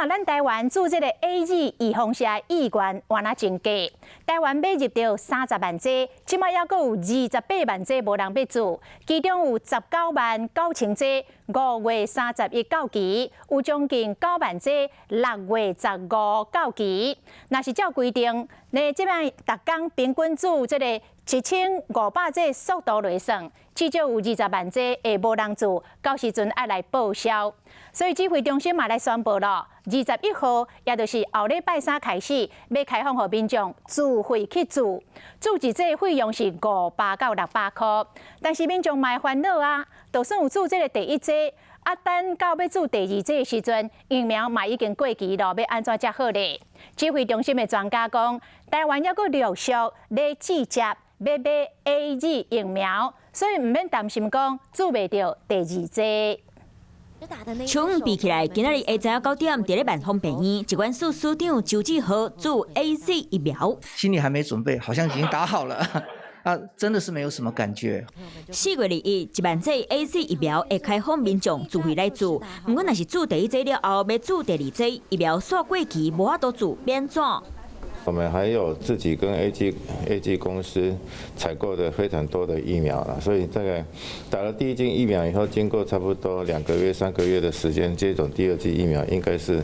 啊，咱台灣注這個 AZ 預防射意願原來真低。台灣買入著30萬劑，這擺猶閣有28萬劑無人欲注，其中有19萬9千劑5月31到期，有將近9萬劑6月15到期。若是照規定，你這擺逐工平均注這個1500劑速度來算，至少有20萬劑會無人注，到時陣愛來報銷。所以指揮中心嘛來宣布咯，21號，也就是後禮拜三開始，欲開放予民眾自費去注，注一劑費用是500到600箍。但是民眾嘛會煩惱啊，就算有注這個第一劑，啊等到欲注第二劑的時陣，疫苗嘛已經過期咯，欲按怎才好咧？指揮中心的專家講，台灣猶閣陸續咧集結欲買 AZ 疫苗，所以毋免擔心講注袂著第二劑。手比起來，今仔日下晝9點，佇咧萬芳病院，疾管署署長周志豪注 AZ 疫苗。心裡還沒準備，好像已經打好了。啊，真的是沒有什麼感覺。4月21，1萬劑 AZ 疫苗會開放民眾自費來注，毋過若是注第一劑了後，欲注第二劑疫苗煞過期，無法度注，欲按怎？我們還有自己跟 AZ 公司採購的非常多的疫苗了，所以大概打了第一劑疫苗以後，經過差不多2個月、3個月的時間，接種第二劑疫苗應該是，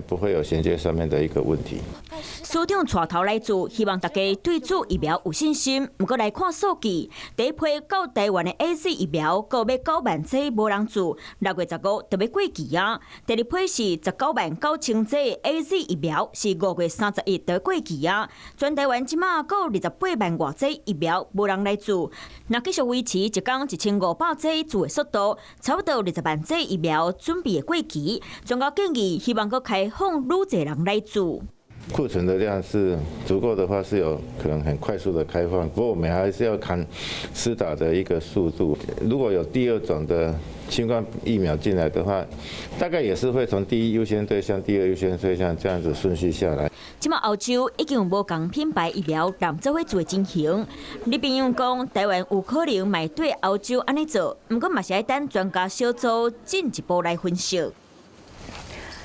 不會有銜接上面的一個問題。署長帶頭來注，希望大家對注疫苗有信心。毋過來看數據，第一批到台灣的 AZ 疫苗，閣欲9萬劑無人注，6月15就欲過期啊。第二批是19萬9千劑 AZ 疫苗，是5月31就過期啊。全台灣這馬閣有28萬外劑疫苗無人來注，若繼續維持一工1500劑注的速度，差不多20萬劑疫苗準備會過期。專家建議，希望閣開放愈濟人來注。庫存的量是足夠的話，是有可能很快速的開放。不過我們還是要看施打的一個速度。如果有第二種的新冠疫苗進來的話，大概也是會從第一優先對象、第二優先對象這樣子順序下來。這馬歐洲已經有無仝品牌疫苗人做伙做進行。李炳勇講，台灣有可能嘛對歐洲按呢做，毋過嘛是愛等專家小組進一步來分析。